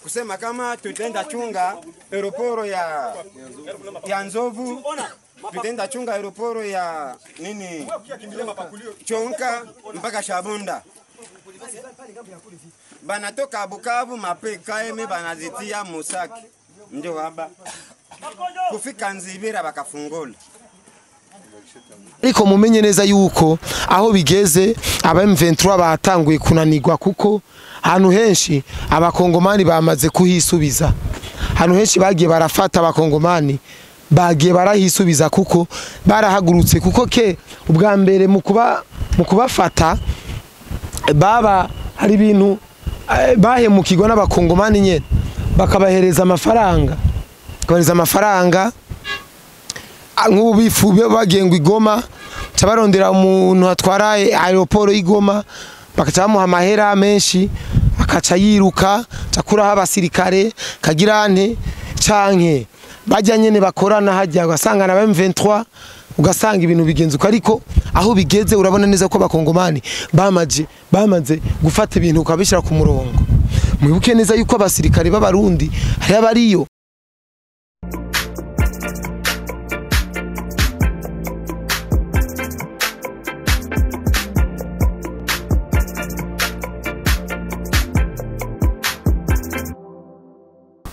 Kusema kama tutaenda chunga aeroporo ya Nzovu, tutaenda chunga aeroporo ya nini Chonka mpaka Shabunda. Banatoka Bukavu mapekaeme banazitia Musaki ndio haba kufika Nzibira bakafungula. Ariko mumenye neza yuko aho bigeze aba M23 batanguye kunanirwa, kuko ahantu henshi abakongomani bamaze kuhisubiza. Ahantu henshi bagiye barafata abakongomani bagiye barahisubiza, kuko barahagurutse. Kuko ke ubwa mbere mu kubafata baba hari ibintu bahemukirwa n'abakongomani nyene, bakabahereza amafaranga, bakabahereza amafaranga nk'ubu bifu bagiye ngo igoma cabarondera umuntu atwara aeroport y'Igoma, bakaca bamuha amahera menshi akaca yiruka cakuraho abasirikare kagira nte canke bajya nyene bakorana hajya ugasanga na M23, ugasanga ibintu bigenzuka. Ariko aho bigeze urabona neza ko abakongomani bamaze gufata ibintu ukabishira ku murongo. Mwibuke neza yuko abasirikare b'abarundi hari abariyo.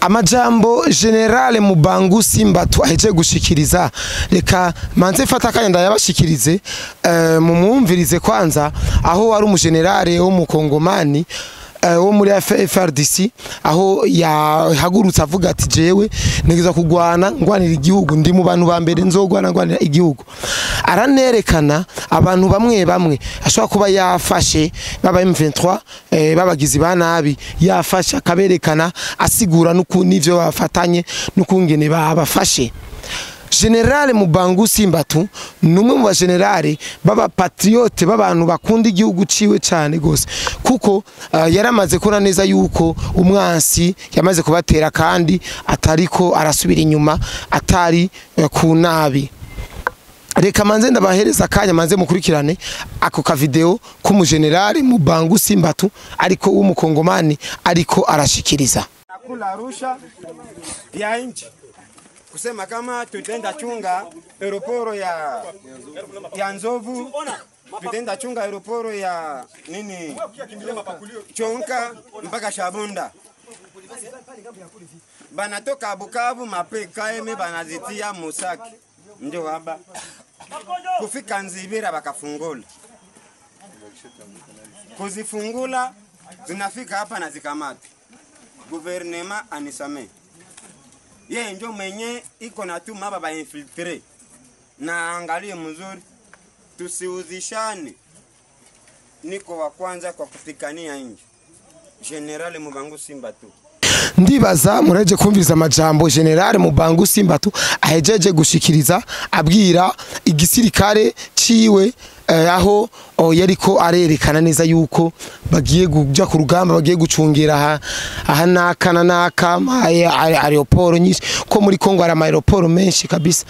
Amajambo General Mubangu Simbatu aheje gushikiriza, reka manze fata kanya ndayabashikirize, mumwumvirize kwanza. Aho wari umugenerale wo mukongomani wo muri FARDC, aho yahagurutse avuga ati jewe nigeza kugwana ngwanira igihugu, ndi mu bantu ba mbere nzogwana ngwanira igihugu. Aranerekana abantu bamwe bamwe ashobora kuba yafashe baba M23 babagizi ba nabi, yafashe akaberekana asigura n'ivyo bafatanye n'ukungene babafashe. General Mubangu Simbatu numwe mu bagenerale baba patriote b'abantu bakunda igihugu ciwe cyane gose, kuko yaramaze kubona neza yuko umwansi yamaze kubatera kandi atariko arasubira inyuma, atari ku nabi. Reka manze ndabahereza akanya manze mukurikirane ako ka video k'umu general Mubangu Simbatu ariko w'umukongomani ariko arashikiriza. Nakula Arusha ya nchi kusema kama tutaenda chunga aeroporo ya Nzovu, tutaenda chunga aeroporo ya nini Chonka mpaka Shabunda. Banatoka Bukavu mapekaeme banazitia Musaki ndio haba kufika Nzibira bakafungula, kuzifungula zinafika hapa na zikamata. Guvernema anisame ye njo mwenye iko na tu maba ba infiltre na angalie mzuri, tusiuzishane. Niko wa kwanza kwa kufikania nje. General Mubangu Simbatu. Ndibaza mureje kumviriza amajambo General Mubangu Simbatu ahejeje gushikiriza abwira igisirikare ciwe, aho yariko arerekana neza yuko bagiye kuja ku rugamba, bagiye gucungira aha naka na naka aeroport nyinshi, ko muri Kongo hari aeroport menshi kabisa,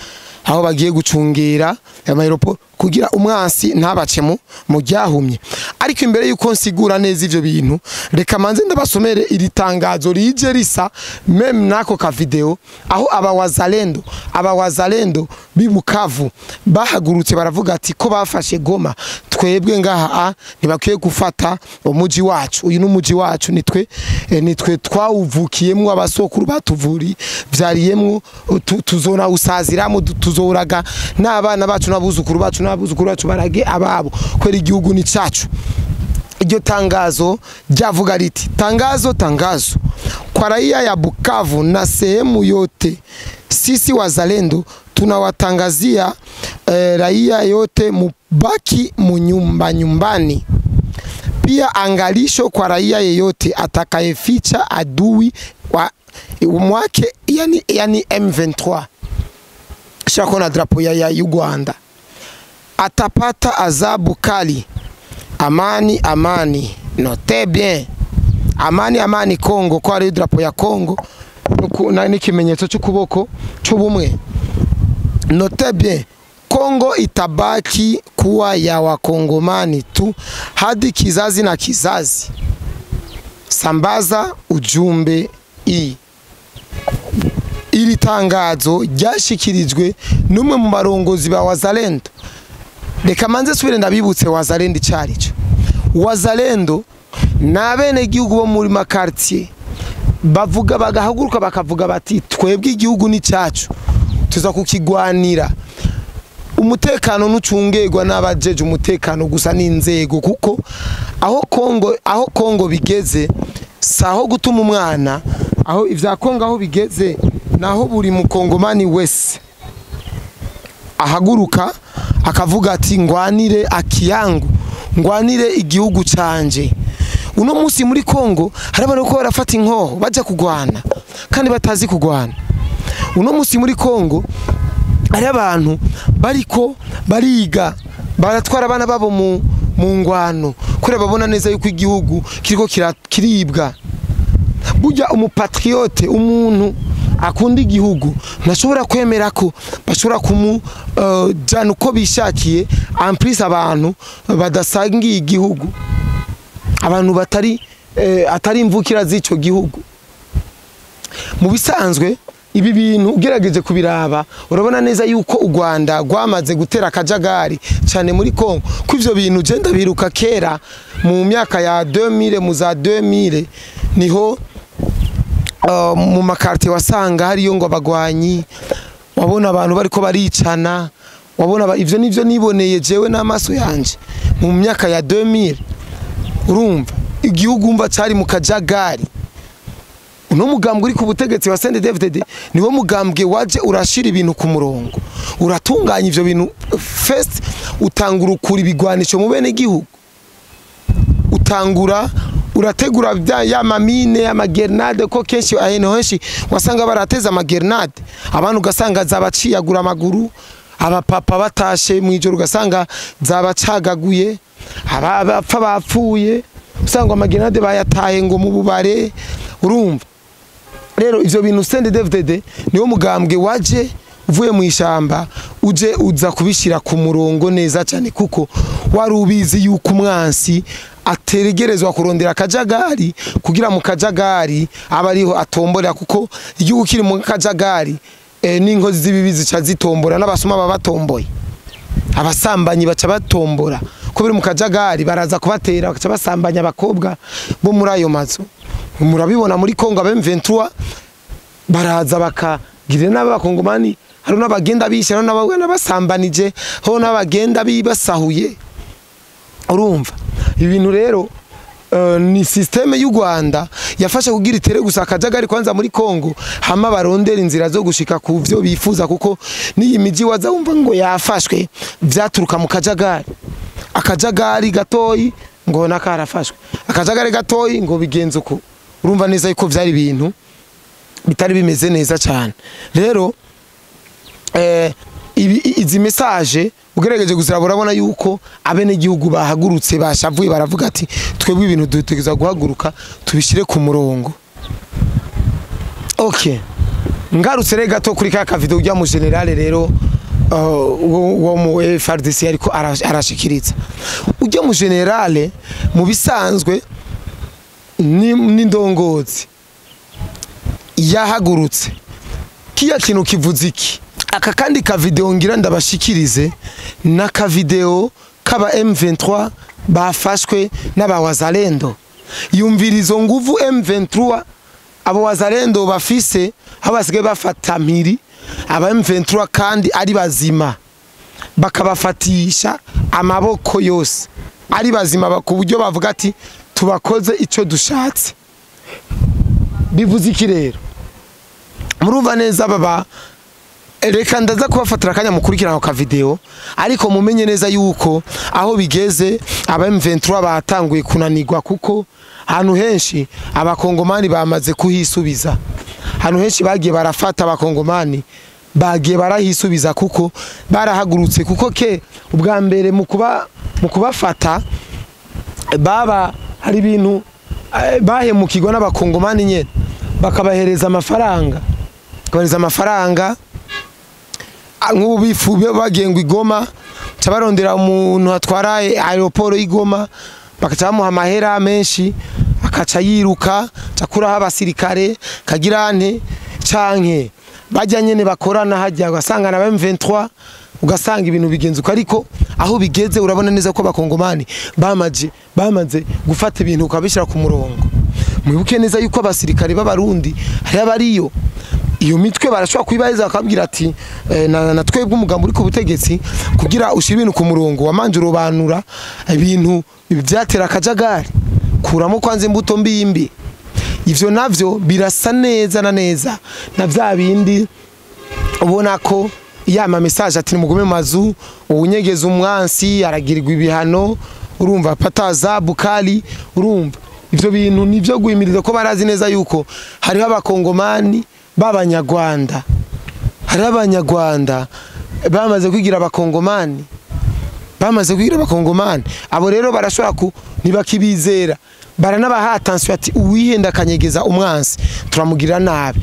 aho bagiye gucungira aeroport kugira umwansi ntabace mu ryahumye. Ariko imbere yuko nsigura neza ivyo bintu, reka manze ndabasomere iri tangazo rije risa meme nako ka video, aho abawazalendo bibukavu bahagurutse baravuga ati ko bafashe Goma, twebwe ngaha ntibakwiye gufata umuji wacu, uyu n'umuji wacu, nitwe twawuvukiyemwo, abasokuru batuvuri vyariyemwo, tuzona usaziramo, tuzoraga n'abana bacu n'abuzukuru bacu n'abuzukuru bacu barage ababo, kwera igihugu ni cacu. Iryo tangazo ryavuga riti: tangazo tangazo kwa raia ya Bukavu na sehemu yote, sisi wazalendo tunawatangazia raia yote mubaki munyumba nyumbani. Pia angalisho kwa raia yeyote atakayeficha adui wa mwake, yani M23 shako na drapo ya Uganda, atapata adhabu kali. Amani amani, note bien, amani amani Kongo, kwa ari drapo ya Kongo na n'ikimenyetso cy'ukuboko cy'ubumwe. Note bien, Kongo itabaki kuwa ya wakongomani tu hadi kizazi na kizazi. Sambaza ujumbe iyi. Iri tangazo ryashikirijwe n'umwe mu barongozi ba Wazalendo. Reka manze subire ndabibutse Wazalendo icarico. Wazalendo n'abene gihugu bo muri makartier bavuga, bagahaguruka bakavuga bati twebwe igihugu ni cyacu, tuza kukigwanira. Umutekano nucungerwa n'abajeje umutekano gusa n'inzego, kuko aho Kongo bigeze saho gutuma umwana, aho ivya Kongo aho bigeze naho buri mukongomani wese ahaguruka akavuga ati ngwanire akiyangu, ngwanire igihugu canje. Uno munsi muri Kongo hari abantu ko barafata inkoho baja kugwana kandi batazi kugwana. Uno munsi muri Kongo hari abantu bariko bariga baratwara abana babo mu ngwano kure, babona neza yuko igihugu kiriko kiribwa. Burya umupatriote, umuntu akunda igihugu, ntashobora kwemera ko bashobora kumujana uko bishakiye, en plus abantu badasangiye igihugu, abantu batari atari imvukira z'ico gihugu. Mu bisanzwe ibi bintu ugerageje kubiraba urabona neza yuko u Rwanda rwamaze gutera akajagari cyane muri Kongo, ko ivyo bintu je ndabiruka kera mu myaka ya 2000, mu za 2000 niho mu makartie wasanga hariyo ngo abagwanyi, wabona abantu bariko baricana, wabona ivyo nivyo niboneye jewe n'amaso yanje mu myaka ya 2000. Urumva igihugu umva cari mu kajagari. Uno mugambwe uri ku butegetsi wa CNDD-FDD niwo mugambwe waje urashira ibintu ku murongo, uratunganya ivyo bintu. First utangura ukura ibigwanisho mu bene gihugu, utangura urategura bya ya mamine, amagrenade, ko kenshi ahantu henshi wasanga barateza amagrenade abantu, ugasanga zabaciyagura amaguru, abapapa batashe mu ijoro ugasanga zabacagaguye, abapfa bapfuye, usanga amagrenade bayataye ngo mu bubare. Urumva rero ivyo bintu CNDD-FDD niwo mugambwe waje uvuye mu ishamba, uje uza kubishira ku murongo neza cyane, kuko wari ubizi yuko umwansi ategerezwa kurondera akajagari kugira mu kajagari aba ariho atomborera, kuko igihugu kiri mu kajagari n'inkozi z'ibibi zica zitombora, n'abasuma baba batomboye, abasambanyi baca batombora, ko biri mu kajagari baraza kubatera bakaca basambanya abakobwa bo muri ayo mazu. Murabibona muri Kongo aba M23 baraza bakagirira n'abakongomani, hari n'abagenda bishe, hari n'abasambanije, hari n'abagenda bibasahuye. Urumva ibintu rero ni système y'u Rwanda yafashe kugira itere gusa akajagari kwanza muri Kongo, hama barondera inzira zo gushika ku vyo bifuza, kuko n'iyi miji waza wumva ngo yafashwe vyaturuka mu kajagari. Akajagari gatoyi ngo nakarafashwe, akajagari gatoyi ngo bigenze uko. Urumva neza yuko vyari ibintu bitari bimeze neza cyane. Rero izi message ugerageje gusira urabona yuko abenegihugu bahagurutse bashavuye, baravuga ati twebwe ibintu dutegerezwa guhaguruka tubishire ku murongo. Okay, ngarutse rero gato kuri ka video ujya mu général rero wo mu FARDC ariko arashikiriza ujya mu général, mu bisanzwe ni ndongozi yahagurutse. Kiya kintu kivuze iki? Aka kandi ka video ngira ndabashikirize n'aka video kaba M23 bafashwe n'abawazalendo. Yumvira izo nguvu M23 abo wazalendo bafise, aho basigaye bafata mpiri aba M23 kandi ari bazima, bakabafatisha amaboko yose ari bazima, ku buryo bavuga ati tubakoze icyo dushatse. Bivuze iki rero? Murumva neza baba, reka ndaza kubafatira akanya mukurikirana ako video, ariko mumenye neza yuko aho bigeze aba M23 batanguye kunanirwa, kuko ahantu henshi abakongomani bamaze kuhisubiza. Ahantu henshi bagiye barafata, abakongomani bagiye barahisubiza kuko barahagurutse, kuko ke ubwa mbere mu kubafata baba hari ibintu bahemukirwa n'abakongomani nyene, bakabahereza amafaranga, bakabahereza amafaranga. Nk'ubu bifu bagiye ngo igoma ca barondera umuntu atwara aéroport y'Igoma, bakaca bamuha amahera menshi. Akaca yiruka cakuraho abasirikare kagira nte, canke bajya nyene bakorana hajya, ugasanga na M23, ugasanga ibintu bigenze uko. Ariko aho bigeze, urabona neza ko abakongomani bamaze gufata ibintu ukabishyira ku murongo. Mwibuke neza yuko abasirikare b'abarundi hari abariyo, iyo mitwe barashobora kuyibaheza, bakabwira ati na twebwe umugambi uri ku butegetsi, kugira ushyire ibintu ku murongo, wamanje urobanura ibintu byatera akajagari, kuramo kwanza imbuto mbi mbi. Ivyo navyo birasa neza na neza na vya bindi ubona ko yama message ati mugume mu mazu, uwunyegeza umwansi aragirirwa ibihano, urumva, pataza bukali. Urumva ivyo bintu nivyo guhimiriza ko barazi neza yuko hariho abakongomani b'abanyarwanda, hariho abanyarwanda bamaze kwigira abakongomani, bamaze kwigira abakongomani. Abo rero barashobora ku ntibakibizera, baranabaha attention ati uwihenda akanyegeza umwansi turamugirira nabi.